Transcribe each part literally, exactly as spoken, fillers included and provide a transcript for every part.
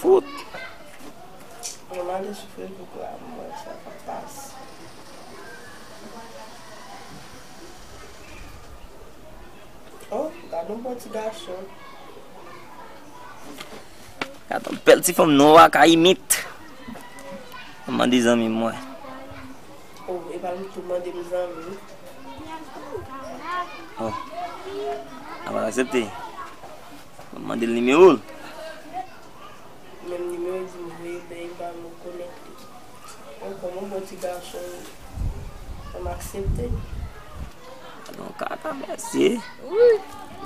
Fout. Mwen m ale sou Facebook la, m wè sa k ap pase. Oh, gade yon bon ti gason. Gade yon bèl ti fanm nwa ak ayimit. M mande zanmi m, mwen. Oh, epa m tou mande m zanmi. Oh. A pa aksepte. M mande l nimewo l. Menm nimewo di m voye bay, m pa menm konèt li. Bon, kòm yon bon ti gason, fò m aksepte. Donk, kaka, mèsi. Wi.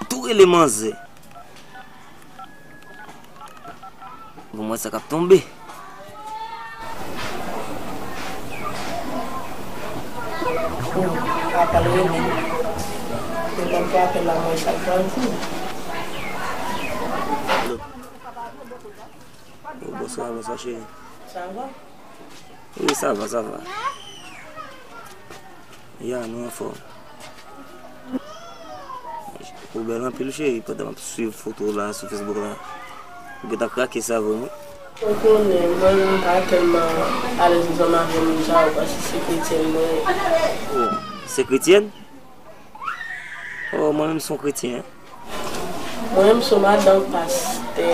Tou rele manzè. Bon, mwen sa k ap tonbe. Apa l rele. Mwen konn pa apèl la, mwen sa l pral di. Oh, bonswa, bonswa, cheri. Sa va? Wi, sa va, sa va. Ya, nou anfòm. Ou bèl anpil, cheri, pandan m ap swiv foto w la sou Facebook la. Ou gentan krake savon, wi. Ou konnen, mwen menm m pa tèlman alèz ansanm avè moun sa yo, paske se kretyèn mwen ye. Oh, se kretyèn? Oh, mwen menm se yon kretyen. Mwen menm se madanm pastè.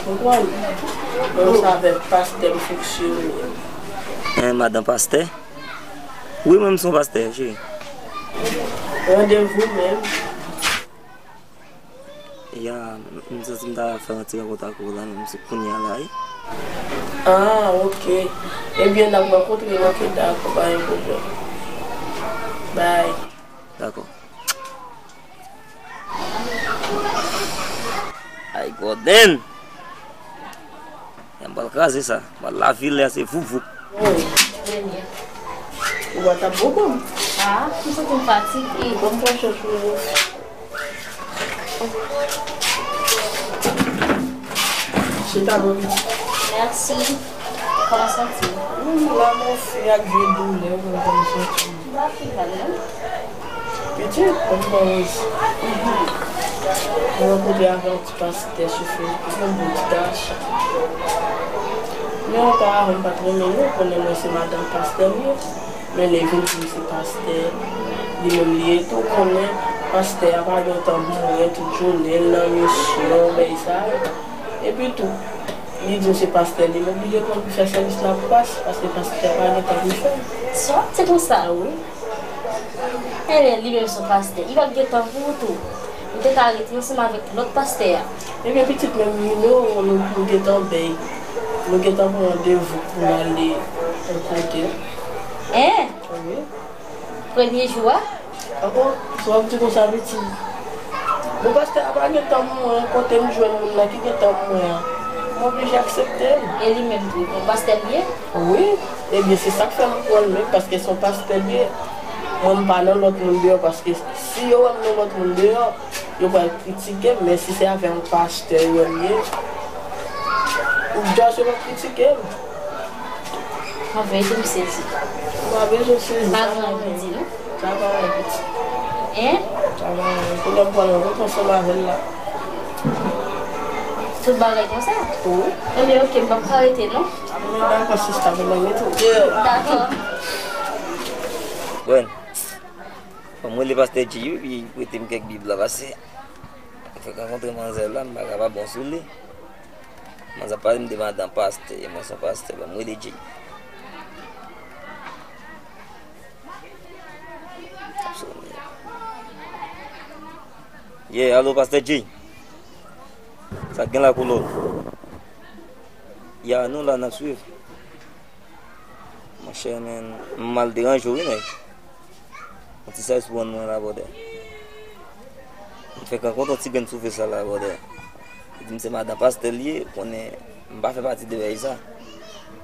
Konprann? Mwen menm se avèk pastè m fonksyone. Hein, madanm pastè? Wi, mwen menm se yon pastè, cheri. Randevou menm. Ya, m santi m ta fè yon ti rankont ak ou la, menm si kounye a la, wi. Ah, ok. Ebyen, n ap rankontre, ok, dakò, pa gen pwoblèm. Bye. Dakò. Ay, Gòdèn! M pral kraze sa. M pral lave lè a, se vouk vouk. Ou pa t ap bon pou m. Ah, m santi m fatige. Bon, m pran chans pou ou. Chita, mon pitit. Mèsi. Kòman w santi w? Hmm, la, mon fi, ak vye doulè, ou konn kòman m santi m. Ou pa pi mal, non? Pitit, mwen pa wè. Mwen rankontre avè yon ti pastè sou Facebook, yon bon ti gason. Men oparavan, m pa t renmen l, non, konnen mwen se madanm pastè m ye. Men lè vin di m se pastè, li menm li ye tou, konnen pastè a pa gen tan pou mwen, tout jounen l nan misyon, bagay sa yo. Epi tou, li di m se pastè li menm, li gen tan pou fè sèvis la pou pas, paske pastè a pa gen tan pou l fè. Sa w ap di konsa? Wi. Ebyen, li menm se yon pastè, li p ap gen tan pou ou tou. Ou te ka rete ansanm avèk lòt pastè a. Ebyen, pitit, menm nimewo w nou, nou gentan bay. Nou gentan pran randevou pou n ale yon kote. Hein? Wi. Premye jou a? Ankò, sa w ap di konsa, pitit? Bon, pastè a pa gen tan pou mwen, kote m jwenn moun nan ki gen tan pou mwen an? M oblije aksepte l. E li menm tou, bon, pastè l ye? Wi. Ebyen, se sa k fè m pran l menm, paske se yon pastè l ye. Mwen, m pa nan lòt moun deyò, paske si yo wè m nan lòt moun deyò, yo pral kritike m, men si se avè yon pastè yo wè m ye, ou djòs yo p ap kritike m. An verite, m sezi. Ou pa bezwen sezi. Pa gen anyen pou di, non? Sa pa anyen, pitit. Hein? Sa pa anyen. Kounye a m pral rankontre ansanm avè l la. Tout bagay konsa? Wi. Ebyen, ok, m p ap ka rete, non? Mwen dakò, sista, mwen mete w deyò. Dakò. Bon. Bon, mwen rele pastè Jay, wi, epi prete m kèk bib la, paske m fèk rankontre manzè la, m pa ka pa bon sou li. Manzè ap pale m de madanm pastè, mwen se yon pastè, ban m rele Jay. Ap sonnen. Yeah, alo, pastè Jay. Sa k gen la, Koulòl? Ya, nou la, n ap swiv. Monchè, men, m mal deranje w, wi, nèg. Yon ti sèvis pou mwen la, brother. M fèk rankontre yon ti grenn sou Facebook la, brother. Li di m se madanm pastè l ye, konnen m pa fè pati de bagay sa.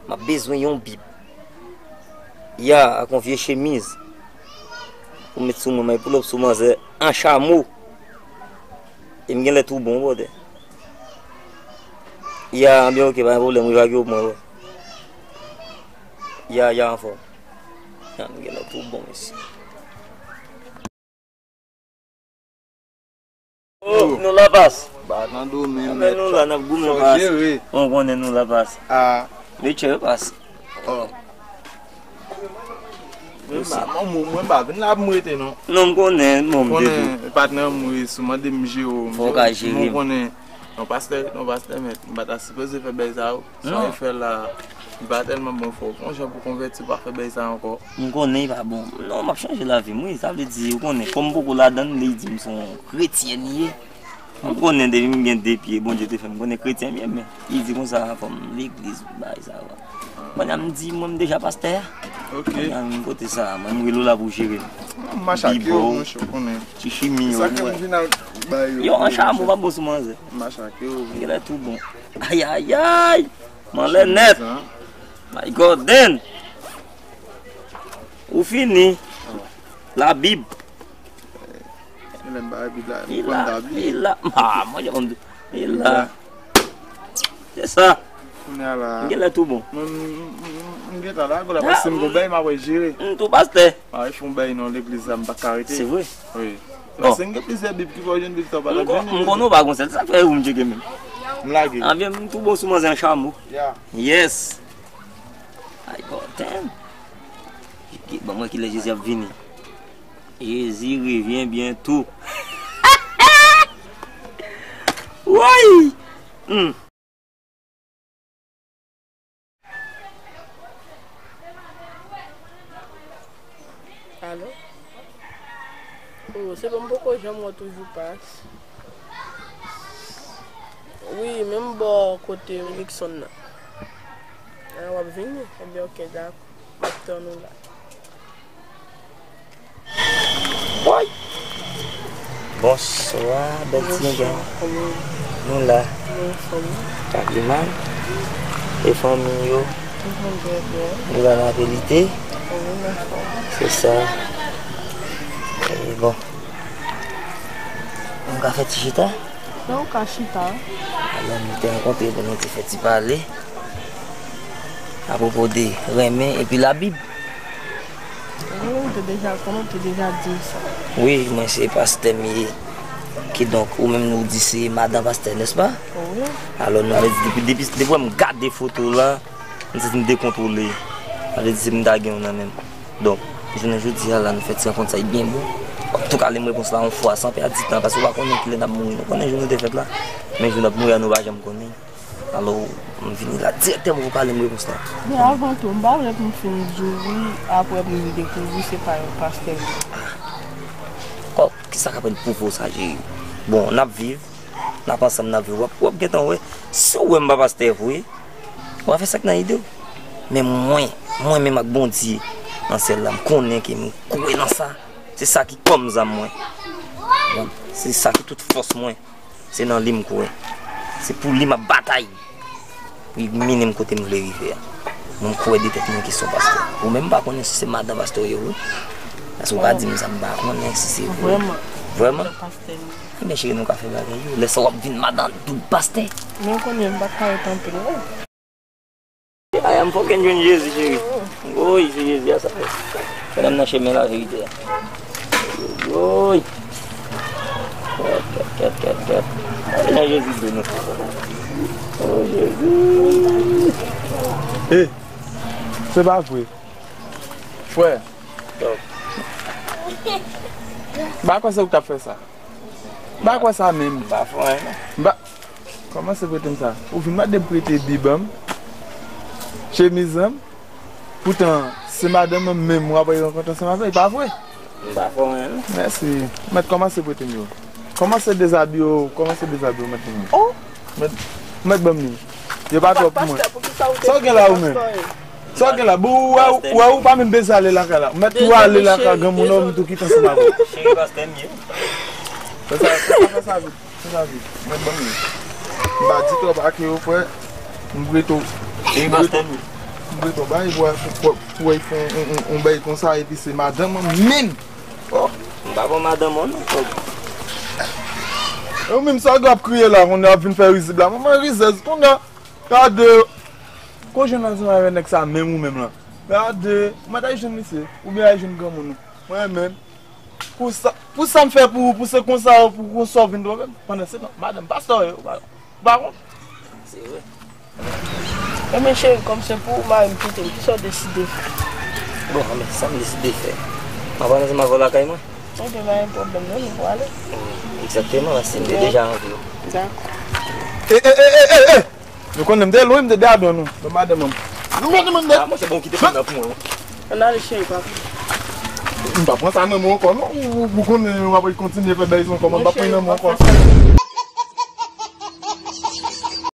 M ap bezwen yon bib. Ya, ak yon vye chemiz. Pou m met sou mwen, m ap pull up sou manzè an chamo. E m genlè tou bon, brother. Ya, anben, ok, pa gen pwoblèm, revage w pou mwen, bro. Ya, ya, anfòm. Ya, m genlè tou bon, mesye. Oh, nou la pas. Ba nan do men, men nou la, n ap goumen pas. Ou konnen nou la pas. Ah. Metye yo pas. Oh. Mwen pa, mwen, mwen pa vin la pou m rete, non. Non, m konnen, non, m te di. Konnen, patnè m, wi, si w mande m jere w, m jere w. Fò w ka jere m. Mwen konnen, non, pastè, non, pastè, mèt, m pa ta sipoze fè bèy sa yo. Sa w fè la, li pa tèlman bon, fò w gon jan pou konvèti, pa fè bèy sa ankò. M konnen li pa bon. Non, m ap chanje lavi m, wi. Sa vle di, ou konnen, kòm m poko ladan l, li di m se yon kretyen li ye. M konnen depi m gen de pye, Bondye te fè m konnen kretyen m ye, men li di konsa, fò m legliz, bagay sa yo. Kounye a m di, mwen, m deja pastè a. Ok. Kounye a, m kote sa, mwen, m rele w la pou jere m. M mache ak yo, monchè, w konnen. Ti chimi yo. Sa ke m vin al bay yo. Yo, an chamo, pa bon sou manzè. M mache ak yo. Genlè tou bon. Ayayay! M anlè nèt. My God, then. Ou fini. Labib. Genlè m pa Bib la, m konn Bib. Li la. Ah, mwen, jan m di. Li la. Se sa. Kounye a la. M genlè tou bon. Mwen, m, m, m, m gentan la, la, paske m gon bèy, m ap jere. M tou pastè. Ah, fè yon bèy nan legliz la, m pa ka rete. Se vre? Wi. Bon. Paske m gen plizyè Bib ki fè w jwenn Bib sa w pa t ap jwenn. M konnen w pa gon sèl, sa fè ou m tcheke menm. M lage. Anvye m tou bon sou manzè an chamo. Yeah. Yes. Ay, God damn. Ban mwen kilè Jezi ap vini. Jezi revyen byento. Woy! Hmm. Alo? Oh, se bon, m poko janm wè w toujou pas. Wi, menm bò kote Nixon nan. Ah, w ap vini? Ebyen, oke, dakò. M ap tann ou la. Woy! Bonswa, bèl ti nèg. Bonswa, kòman w ye? Nou la. Nou anfòm. Pa pi mal. E fanmi yo? Nou anfòm byen, byen. Nou la nan aktyalite? Wi, nou anfòm. Se sa. E bon. Nou ka fè ti chita? Nan ou ka chita. Alò, nou te rankontre pou nou te fè ti pale apwopo de renmen epi Labib. Wi, ou te deja konnen, ou te deja di m sa. Wi, mwen se pastè m ye. Kidonk, ou menm nou di se madan pastè, nèspa? Wi. Alò, nou, depi, depi, depi m gade foto la, m santi m dekontwole. Sa vle di se m ta gen yon nan men m. Donk, jounen jodi a la, nou fè ti rankont sa, li byen bon. W ap tou ka li m repons la yon fwa, san pèdi tan, paske w pa konnen kilè n ap mouri. Nou konnen jou nou te fèt la, men jou n ap mouri a, nou pa janm konnen. Alò, m vini la dirèktèman pou pale m repons la. Men avan tou, m pa vle pou m fin di w wi, apre pou m dekouvri se pa yon pastè. Ah. Kò, kisa k ap pwouve w sa, cheri? Bon, n ap viv. N ap ansanm, n ap viv. W ap, w ap gentan wè. Si w wè m pa pastè vre, w a fè sa k nan ide w. Men mwen, mwen menm ak Bondye nan syèl la, m konnen ke m kwè nan sa. Se sa ki kòm zam mwen. Se sa ki tout fòs mwen. Se nan li m kwè. Se pou li m ap batay. Pou m mennen m kote m vle rive a. Mwen, m kwè de tèt mwen ke se yon pastè. Ou menm, m pa konnen si se madan pastè w ye, wi. Paske w ka di m sa, m pa konnen si se vre. Vrèman. Vrèman? Pastè m. Ebyen, cheri, nou ka fè bagay yo. Lè sa w ap vin madan doub pastè. Men w konnen m pa ka ret anpil, non. Ay, m fòk jwenn Jezi, cheri. Woy, se Jezi a sa. Fè n nan chemen laverite a. Woy. Kèt, kèt, kèt, kèt, kèt. Fè nan Jezi de nou. Oh, Jezi. E, se pa vre. Frè. M pa kwè se ou k t ap fè sa. M pa kwè sa menm. M pa fè anyen, non. M pa, kòmanse prete m sa. Ou vin mande m prete bib an m, chemiz an m. Poutan, se madanm an menm w ap rankontre ansanm avè l, pa vre? M pa fè anyen, non. Mèsi. Mèt kòmanse prete m yo. Kòmanse dezabiye w, kòmanse dezabiye w, mèt pou mwen. Oh! Mèt, mèt ban m li. Yo pa twòp pou mwen. Sa w gen la ou menm? Sa w gen la? Bon, ou wè, ou wè, ou pa menm bezwen ale lakay la. Mèt tou ale lakay granmoun nan, ou tou kite ansanm avè w. Cheri pastè m ye. Fè sa, fè sa, fè sa vit. Fè sa vit. Mèt ban m li. M pa di twòp ak yo, frè. M prete w. Cheri pastè m ye. M prete w bay, pou, pou, pou, pou w fè yon, yon, yon bèy konsa, epi se madanm an menm. Oh. M pa bon madanm an, non. E ou menm, sa w ap kriye la, kounye a w ap vin fè rizib la. Manman rizèz, kounye a. Gade. Ko jwenn ansanm avè nèg sa menm ou menm lan. Gade. Ou mèt al jwenn misye. Oubyen al jwenn granmoun ou. Mwen menm. Pou sa, pou sa m fè pou ou, pou se konsa, pou konsa w vin twonpe m. Pandan se tan, madanm pastè w ye, ou pa, ou pa konn. Se vre. Ebyen, cheri, kòm se pou ou, mari m kite m, kisa w deside fè? Bon, men sa m deside fè. M ap al ansanm avè w lakay mwen. Ok, pa gen pwoblèm, non, nou prale. Egzakteman, paske m te deja anvi w. Dakò. E, e, e, e, e, e! Nou konnen m te lwen, m te dedan nou. Bon, madanm an. Nou konnen m te. Ah, monchè, bon, kite fanm nan pou mwen. Ann ale, cheri, papa. M pa pran sa nan men w ankò, non. Ou, ou konnen w ap kontinye fè bèy sa ankò, m pa pran nan men w ankò.